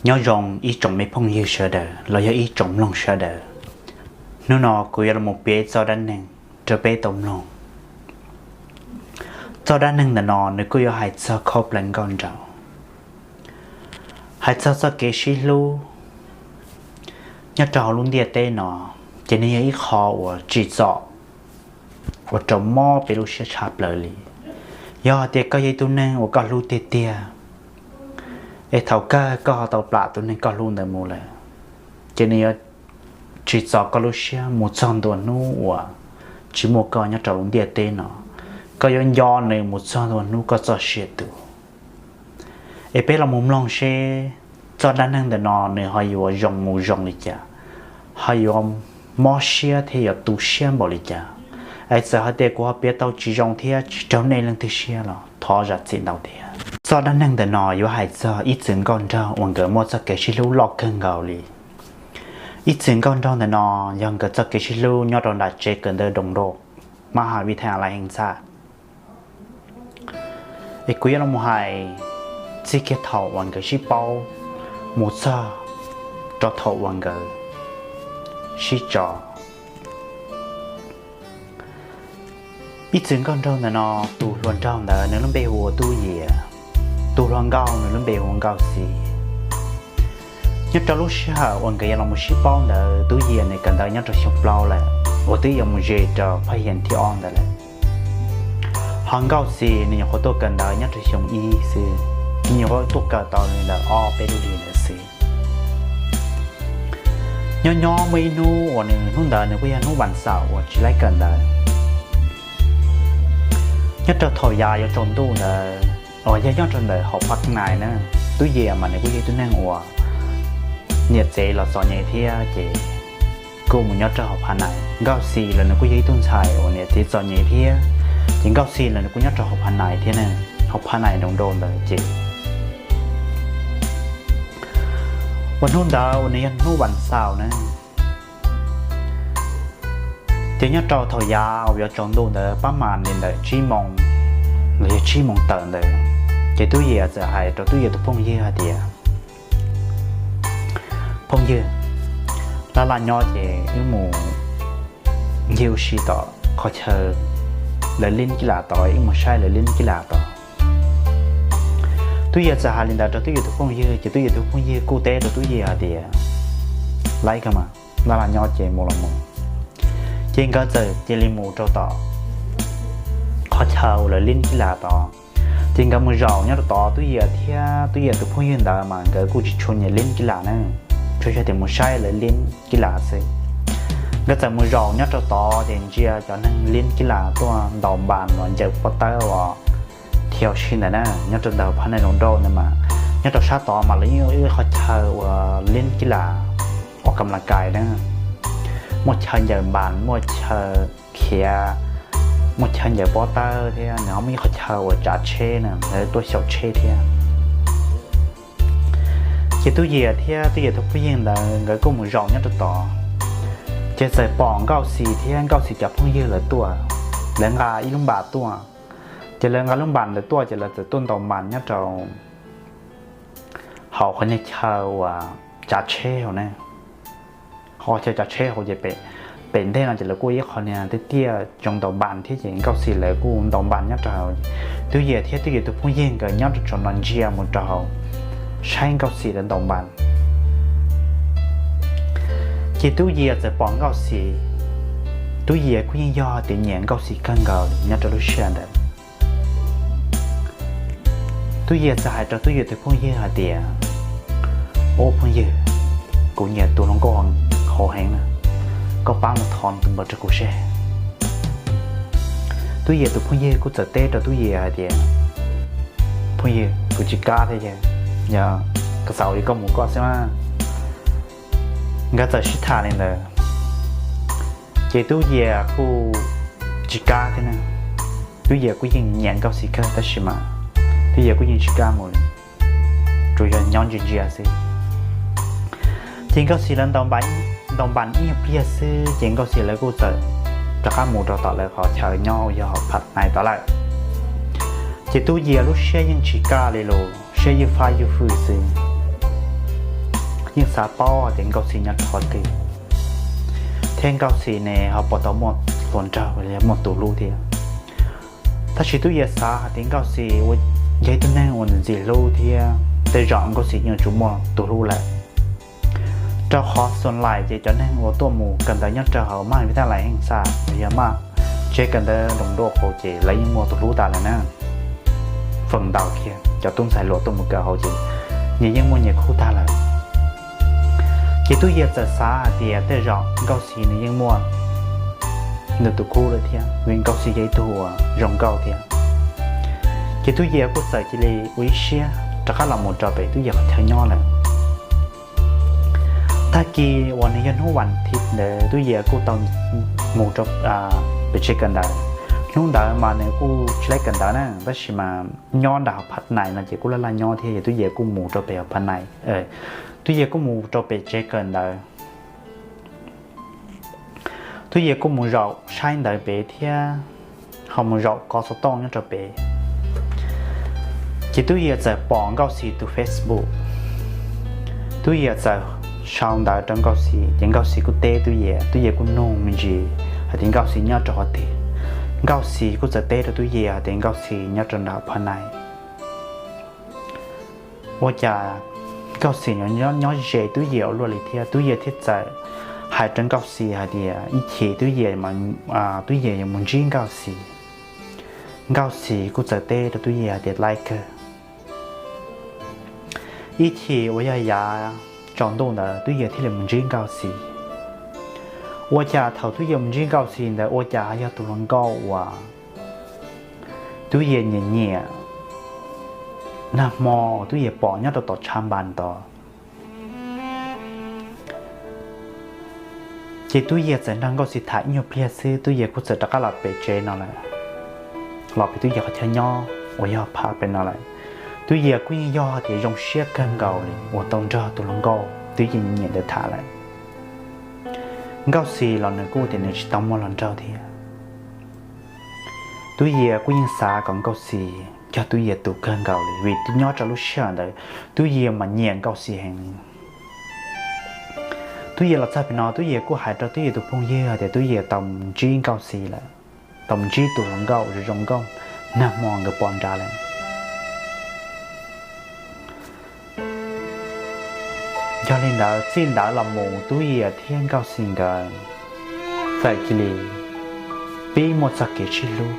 Nyob zoo ib tsoom me phooj ywg sawv daws los yog ib tsoom mloog sawv daws. Hnub no kuv yuav los piav txoj dab neeg rau peb tau mloog. Txoj dab neeg ntawm no nws kuj yuav hais txog khaub plaws nkauj nraug, hais txog txoj kev sib hlub nyob rau hauv lub ntiaj teb no, ces nws yog ib qho uas tsim txom, uas rau mob peb lub siab tshaj plaws li. Yog hais tias koj yog ib tug neeg uas koj hlub tiag tiag, es thaum kawg koj ho tau plam tus neeg koj hlub ntawd mus lawm, ces nws yuav tsim txom koj lub siab mus txog ntua hnub uas tsis muaj koj nyob rau lub ntiaj teb no. Koj yuav nco nws mus txog ntua hnub koj txoj sia tu. Es peb los mus mloog seb txoj dab neeg ntawm no nws ho yuav zoo mus zoo li cas, ho yuav mob siab thiab yuav tu siab npaum li cas. Es txawm hais tias kuv ho piav tau tsis zoo thiab tsis raug nej leej twg siab los thov zam txim ntau thiab. Txoj dab neeg ntawm no yuav hais txog ib txwm nkauj nraug uas nkawd muaj txoj kev sib hlub loj kawg nkaus li. Ib txwm nkauj nraug ntawm no yog nkawd txoj kev sib hlub nyob rau nram tsev kawm ntawv doos nroj, mab has vij thaj lais heev txhaj. Es kuv yuav los hais txij kiag thaum uas nkawd sib paub mus txog rau thaum uas nkawd sib tso. Ib txwm nkauj nraug ntawm no, tus hluas nraug ntawd nws lub npe hu ua Tub Yias, tus hluas nkauj nws lub npe hu ua Nkauj Xis. Nyob rau lub sij hawm uas nkawd yuav los mus sib paub ntawd, Tub Yias nws kawm ntawv nyob rau xyoo plaub lawm, uas twb yuav mus ze rau phaj yas thib ob ntawd lawm. Ho Nkauj Xis nws nyuam qhuav tuaj kawm ntawv nyob rau xyoo ib xwb, nws nyuam qhuav tuaj kawm tau li ntawm ob peb lub hlis ntawd xwb. Nyob nyob muaj ib hnub uas nws, hnub ntawd nws kuj yog hnub vas xaum uas tsis laib kawm ntawv. Nyob rau thaum yav yuav tsaus ntuj ntawd, uas yog nyob rau ntawm hauv phav nais na, Tub Yias mas nws kuj yog ib tug neeg uas niam txiv los txom nyem thiab ces kuj mus nyob rau hauv phav nais. Nkauj Xis los nws kuj yog ib tug ntxhais uas niam txiv txom nyem thiab, ces Nkauj Xis los nws kuj nyob rau hauv phav nais thiab na, hauv phav nais nroo nroo ntawd ces uas hnub ntawd uas nws yog hnub vas xaum na, ces nyob rau thaum yav uas yuav tsaus ntuj ntawd pab mas li ntawm tsib moos los yog tsib moos tawm ntawd, ces Tub Yias txawm hais rau Tub Yias tus phooj ywg hais tias, Phooj ywg, laj laj nyob ces wb mus ncig ua si tom qhov chaw lawv lib kib lam tod, wb mus saib lawv lib kib lam tod. Tub Yias txawm hais li ntawd rau Tub Yias tus phooj ywg ces Tub Yias tus phooj ywg kuj teb rau Tub Yias hais tias, Laib kawg mas, laj laj nyob ces mus los mus. Ces nkawd txawm cia li mus rau tom qhov chaw uas lawv lib kib lam tod. Ces nkawd mus zaum nyob rau tod, Tub Yias thiab Tub Yias tus phooj ywg ntawd mas nkawd kuj tsis tshua nyiam lib kib lam na, tsuas yog tias mus saib lawv lib kib lam xwb. Nkawd txawm mus zaum nyob rau tod ces ntsia cov neeg lib kib lam tuaj ntaus npas los ncaws pob tawb los thiab ua si ntawd na, nyob rau ntawm phav nais nroo nroo ntawd mas, nyob rau sab tod mas lawv yeej ua ib qhov chaw uas lib kib lam, ua kam las kais na, muaj chaw ncaws npas, muaj chaw khiav, muaj chaw ncaws pob tawb thiab nws ho muaj ib qhov chaw uas tsav tsheb na, lawv tuaj xyaum tsheb thiab. Ces Tub Yias thiab Tub Yias tus phooj ywg ntawd nkawd kuj mus zaum nyob rau tod, ces txawm pom Nkauj Xis thiab Nkauj Xis cov phooj ywg lawv tuaj, lawv nqa ib lub npas tuaj. Ces lawv nqa lub npas ntawd tuaj ces lawv txawm tuaj ntaus npas nyob rau hauv qhov niag chaw uas tsav tsheb hauv ne. Qhov chaw tsav tsheb hauv ces pem ntej no ces lawv kuj ib qho niag tiaj tiaj zoo ntaus npas thiab ces Nkauj Xis lawv kuj ntaus npas nyob rau hauv. Tub Yias thiab Tub Yias tus phooj ywg nkawd nyob rau tsaus no ntsia mus rau hauv, saib Nkauj Xis lawv ntaus npas. Ces Tub Yias txawm pom Nkauj Xis, Tub Yias kuj yeej yog tias nyiam Nkauj Xis kawg nkaus nyob rau lub sij hawm ntawd. Tub Yias txawm hais rau Tub Yias tus phooj ywg hais tias, Ub phooj ywg, kuv nyiam tus hluas nkauj hauv heev na, koj pab mus thov nws tus npawb rau kuv seb. Tub Yias tus phooj ywg kuj txawm teb rau Tub Yias hais tias, Phooj ywg, kuv tsis kam thiab, yog koj xav ua li koj mus koj xwb mas. Nkawd txawm sib tham li ntawd, ces Tub Yias kuj tsis kam thiab na. Tub Yias kuj yeej nyiam Nkauj Xis kawg tab sis mas Tub Yias kuj yeej tsis kam mus li, tsuas yog nyob ntsia ntsia xwb. Ces Nkauj Xis lawv ntaus npas ib nyuag pliag xwb ces Nkauj Xis lawv kuj txawm rov qab mus rau tom lawv qhov chaw nyob uas yog hauv phav nais tod lawm. Ces Tub Yias lub siab yeej tsis kam li los, siab ywj fab ywj fwj xwb. yeej xav paub hais tias Nkauj Xis nyob rau qhov twg, thiab Nkauj Xis ne ho puas tau muaj hluas nraug, muaj tus hlub thiab. Tab sis Tub Yias xav hais tias Nkauj Xis yog ib tug neeg uas ntxim ntxim hlub thiab tej zaum Nkauj Xis yeej yuav tsum muaj tus hlub lawm, rau qhov xus lais ces cov neeg uas tuaj mus kawm ntawv nyob rau hauv Mab Vib Thaj Lais Heej Xaj los yog Mab tsev kawm ntawv Loos Dua Qhuv ces lawv yeej muaj tus hlub tas lawm na. Feem ntau kiag cov tub ntxhais hluas tuaj mus kawm hauv ces nyias yeej muaj nyias khub tag lawm. Ces Tub Yias txawm xav hais tias tej zaum Nkauj Xis nws yeej muaj nws tus khub lawm thiab, vim Nkauj Xis yog ib tug uas zoo nkauj thiab. Ces Tub Yias kuj txawm cia li ua ib siab rov qab los mus rau pem Tub Yias qhov chaw nyob lawm. Tag kis uas nws yog hnub vas thiv ntawd Tub Yias kuj tau mus rau pem tsev kawm ntawv. Hnub ntawd mas nws kuj tsis laj kawm ntawv na, tab sis mas nyob nram hauv Pha Nais no ces kuj laj laj nyob thiab, ces Tub Yias kuj mus rau pem hauv Pha Nais. Tub Yias kuj mus rau pem tsev kawm ntawv. Tub Yias kuj mus zaum saib ntawv pem thiab ho mus zaum kov xov tooj nyob rau pem. Ces Tub Yias txawm pom Nkauj Xis tus Facebook. Tub Yias txawm sau ntawv rau Nkauj Xis, ces Nkauj Xis kuj teb Tub Yias, Tub Yias kuj nug me ntsis hais tias Nkauj Xis nyob rau qhov twg. Nkauj Xis kuj txawm teb rau Tub Yias hais tias Nkauj Xis nyob rau nram Pha Nais. Ua cas Nkauj Xis nyob, nyob ze Tub Yias ua luaj li thiab. Tub Yias thiaj txawm hais rau Nkauj Xis hais tias ib chim Tub Yias, Tub Yias yuav mus ntsib Nkauj Xis. Nkauj Xis kuj txawm teb rau Tub Yias hais tias laib kawg. Ib chim uas yog yav tsaus ntuj ntawd Tub Yias thiaj li mus ntsib Nkauj Xis. Ua cas thaum Tub Yias mus ntsib Nkauj Xis ntawd ua cas yog tus hluas nkauj uas Tub Yias nyiam nyiam nag hmo uas Tub Yias pom nyob rau tom tshav npas ntawd. Ces Tub Yias txawm nrog Nkauj Xis tham ib nyuag pliag xwb Tub Yias kuj txawm rov qab los pem tsev no lawm, los pem Tub Yias qhov chaw nyob uas yog pha pem no lawm. Tub Yias kuj yeej yog tias zoo siab kawg nkaus li uas tau nrog tus hluas nkauj Tub Yias nyiam ntawd tham lawm. Nkauj Xis los nws kuj tias nws tsis tau muaj hluas nraug thiab. Tub Yias kuj yeej xav kom Nkauj Xis cog Tub Yias tus kawg nkaus li vim nyob rau lub sij hawm ntawd Tub Yias mas nyiam Nkauj Xis heev. Tub Yias los txog pem no Tub Yias kuj hais rau Tub Yias tus phooj ywg hais tias Tub Yias tau mus ntsib Nkauj Xis lawm, tau mus ntsib tus hluas nkauj zoo zoo nkauj nag hmo nkawd pom nrad lawm. Yog li ntawd txij ntawd los mus Tub Yias thiab Nkauj Xis nkawd txawm cia li pib muaj txoj kev sib hlub.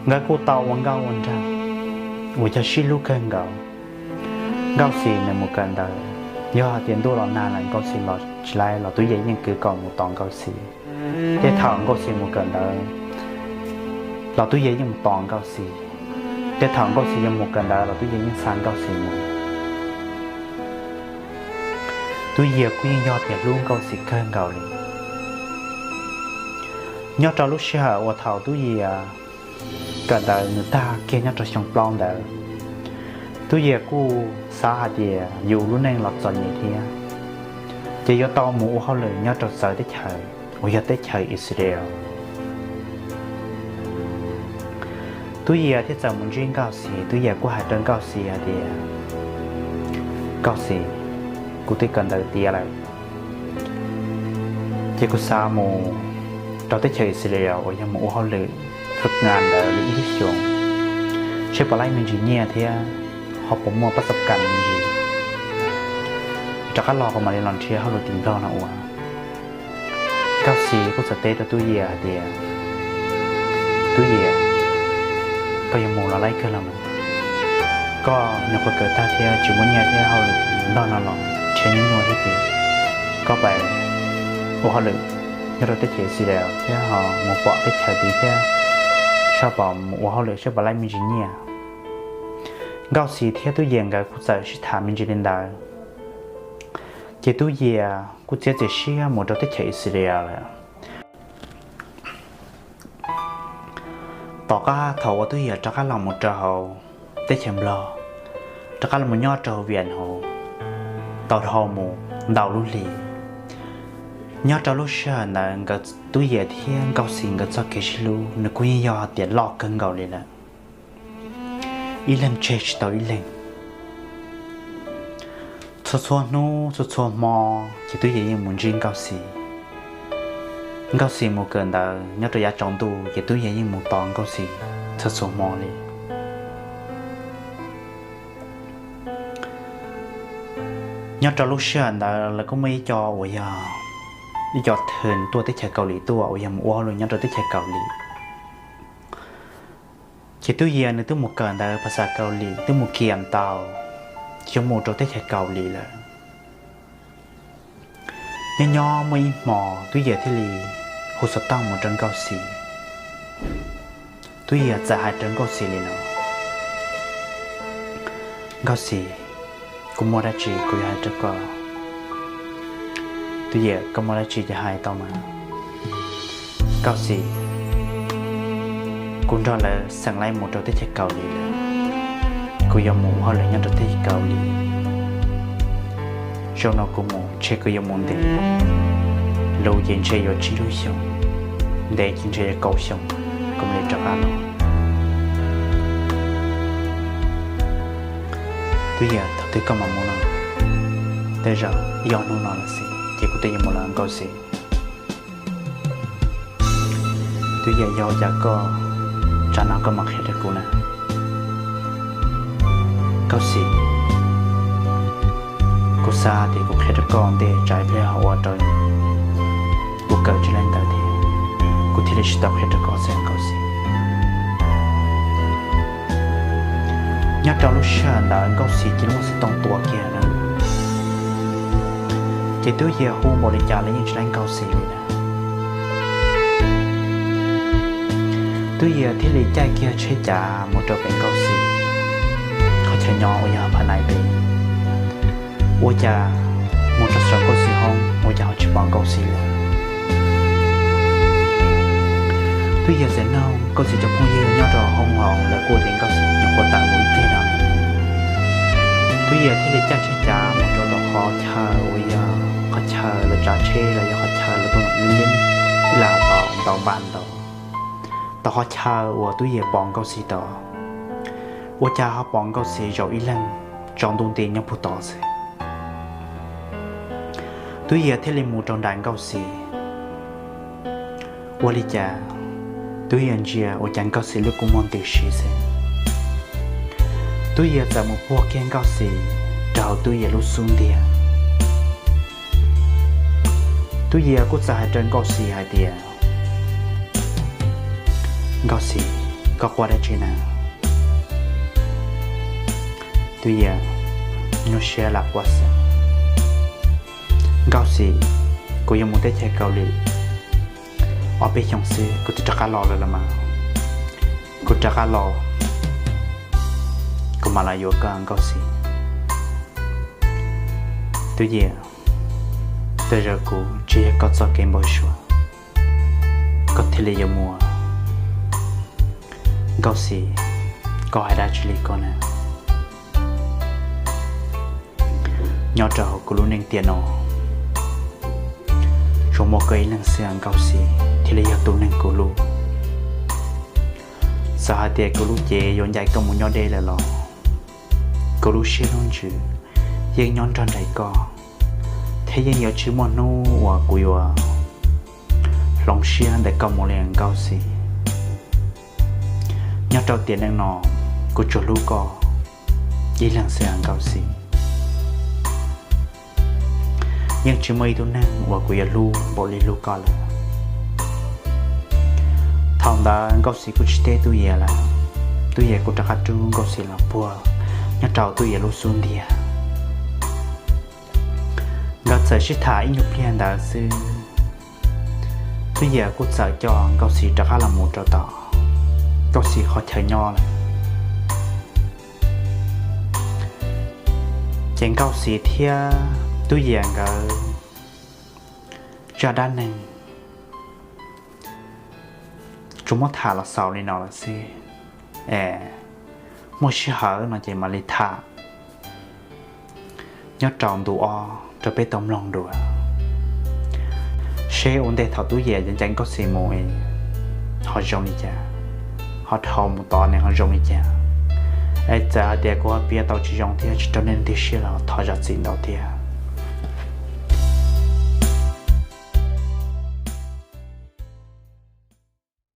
Nkawd kuj tau ua nkauj ua nraug uas yog sib hlub kawg nkaus. Nkauj Xis nws mus kawm ntawv, yog hais tias ntuj los nag lawm Nkauj Xis los tsis laib los Tub Yias yeej kwv kom mus tos Nkauj Xis. Tej thaum Nkauj Xis mus kawm ntawv los Tub Yias yeej mus tos Nkauj Xis. Tej thaum Nkauj Xis yuav mus kawm ntawv los Tub Yias yeej xa Nkauj Xis mus. Tub Yias kuj yeej yog tias hlub Nkauj Xis kawg nkaus li. Nyob rau lub sij hawm uas thaum Tub Yias kawm ntawv nws tag kiag nyob rau xyoo plaub ntawd, Tub Yias kuj xav hais tias yus lub neej los txom nyem thiab, ces yuav tau mus ua hauj lwm nyob rau txawv teb chaws uas yog teb chaws Israel. Tub Yias thiaj txawm mus ntsib Nkauj Xis, Tub Yias kuj hais rau Nkauj Xis hais tias, Nkauj Xis, kuv twb kawm ntawv tiav lawm, ces kuv xav mus rau teb chaws Israel uas yog mus ua hauj lwm fwm nas ntawd li ib lub xyoos, seb puas laib me ntsis nyiaj thiab ho puas muaj pab xab kas me ntsis, rov qab los kuv mam li los nrhiav hauj lwm tim Nplog no ua. Nkauj Xis kuj txawm teb rau Tub Yias hais tias, Tub Yias, koj yuav mus los laib kawg los mas, koj nyuam qhuav kawm tag thiab tsis muaj nyiaj thiab hauj lwm tim Nplog no los nrhiav nyuaj nyuaj thiab ces koj pais ua hauj lwm nyob rau teb chaws Israel thiab ho mus pom teb chaws tid thiab, seb pom mus ua hauj lwm seb puas laib me ntsis nyiaj. Nkauj Xis thiab Tub Yias nkawd kuj txawm sib tham me ntsis li ntawd, ces Tub Yias kuj txiav txim siab mus rau teb chaws Israel lawm. Tom qab thaum uas Tub Yias rov qab los mus rau hauv teb chaws Nplog, rov qab los mus nyob rau hauv Vias Nhaus tau dhau mus ntau lub hlis, nyob rau lub sij hawm ntawd nkawd Tub Yias thiab Nkauj Xis nkawd txoj kev sib hlub nws kuj yeej yog tias loj kawg nkaus li lawm, ib leeg tseg tsis tau ib leeg. Txhua txhua hnub txhua txhua hmo ces Tub Yias yeej mus ntsib Nkauj Xis. Nkauj Xis mus kawm ntawv nyob rau yav tsaus ntuj ces Tub Yias yeej mus tos Nkauj Xis txhua txhua hmo li. Nyob rau lub sij hawm ntawd lawv kuj muaj ib co uas yog ib co thwm tuaj teb chaws Kaus Lim tuaj uas yog mus ua hauj lwm nyob rau teb chaws Kaus Lim. Ces Tub Yias nws twb mus kawm ntawv phas xas Kaus Lim twb mus kiam ntau, yuav mus rau teb chaws Kaus Lim lawm. Nyob nyob muaj ib hmo Tub Yias thiaj li hu xov tooj mus rau Nkauj Xis. Tub Yias txawm hais rau Nkauj Xis li no: Nkauj Xis, kuv muaj dab tsi kuv yuav hais rau koj. Tub Yias, koj muaj dab tsi ces hais tau mas. Nkauj Xis, kuv nrog lawv xeem laib mus rau teb chaws Kaus Lim lawm. Kuv yuav mus ua hauj lwm nyob rau teb chaws Kaus Lim. Zaum no kuv mus ntshe kuv yuav mus ntev, luv ces ntshe yuav tsib lub xyoos, ntev ces ntshe yuav kaum xyoos kuv mam li rov qab los. Tub Yias, thaum twg koj mam mus no? Tej zaum ib ob hnub no lawm xwb ces kuv twb yuav mus lawm Nkauj Xis. Tub Yias, yog ua cas koj tsam no koj mam qhia rau kuv na? Nkauj Xis, kuv xav tias kuv qhia rau koj ua ntej tsam ib pliag ho ua rau kuv kawm tsis laib ntawv thiab, kuv thiaj li tsis tau qhia rau koj xwb Nkauj Xis. Nyob rau lub sij hawm ntawd Nkauj Xis cia li muaj xov tooj tuaj kiag na. Ces Tub Yias hu npaum li cas los yeej tsis laib Nkauj Xis li na. Tub Yias thiaj li caij kiag tsheb cav mus rau pem Nkauj Xis qhov chaw nyob uas yog Pha Nais pem. Ua cas mus rau saum Nkauj Xis hoob ua cas ho tsis pom Nkauj Xis lawm. Tub Yias txawm noog Nkauj Xis cov phooj ywg nyob rau hoob hauv lawv kuj tias Nkauj Xis nyuam qhuav tawm mus ib pliag no. Tub Yias thiaj li caij tsheb cav mus rau tom qhov chaw uas yog qhov chaw lawv tsav tsheb los yog qhov chaw lawv tuaj ib lam ntau npa ntau, tom qhov chaw uas Tub Yias pom Nkauj Xis tod. Ua cas ho pom Nkauj Xis zaum ib leeg tsaus ntuj nti nyob puag tod xwb. Tub Yias thiaj li mus rau nraim Nkauj Xis. Ua li cas Tub Yias ntsia ua cas Nkauj Xis lub kua muag ntws si xwb. Tub Yias txawm mus puag kiag Nkauj Xis rau hauv Tub Yias lub xub ntiag. Tub Yias kuj txawm hais rau Nkauj Xis hais tias, Nkauj Xis, koj quaj dab tsi na? Tub Yias, nyuaj siab lam quaj xwb. Nkauj Xis, kuv yuav mus teb chaws Kaus Lim ob peb xyoos xwb kuv twb rov qab los lawm los mas. Kuv rov qab los kuv mam los yuav koj Nkauj Xis. Tub Yias, tej zaum kuv tsis yog koj txoj kev npau suav, koj thiaj li yuav mus. Nkauj Xis, koj hais dab tsi li ko na? Nyob rau hauv kuv lub neej tiam no, tsuas muaj koj ib leeg xwb Nkauj Xis thiaj li yog tus neeg kuv hlub. Txawm hais tias kuv lub cev yuav ncaim koj mus nyob deb lawm los kuv lub siab lub ntsws yeej nyob nrog nraim koj, thiab yeej yuav tsis muaj hnub uas kuv yuav hloov siab ntawm koj mus li Nkauj Xis. Nyob rau tiam neej no, kuv tsuas hlub koj ib leeg xwb Nkauj Xis. Yeej tsis muaj ib tug neeg uas kuv yuav hlub npaum li hlub koj lawm. Thaum ntawd Nkauj Xis kuj tsis teb Tub Yias lawm, Tub Yias kuj rov qab rub Nkauj Xis los puag nyob rau Tub Yias lub xub ntiag. Nkawd txawm sib tham ib nyuag pliag ntawd xwb, Tub Yias kuj txawm coj Nkauj Xis rov qab los mus rau tom Nkauj Xis qhov chaw nyob lawm. Ces Nkauj Xis thiab Tub Yias nkawd zaj dab neeg tsuas muab tham los xaus li no lawm xwb. Es muaj sij hawm no ces mam li tham nyob rau ntu ob rau peb tau mloog dua, seb ua ntej thaum Tub Yias ncaim Nkauj Xis mus ho zoo li cas, ho dhau mus tod ne ho zoo li cas. Es txawm hais tias kuv ho piav tau tsis zoo thiab tsis raug nej leej twg siab los thov zam txim ntau thiab.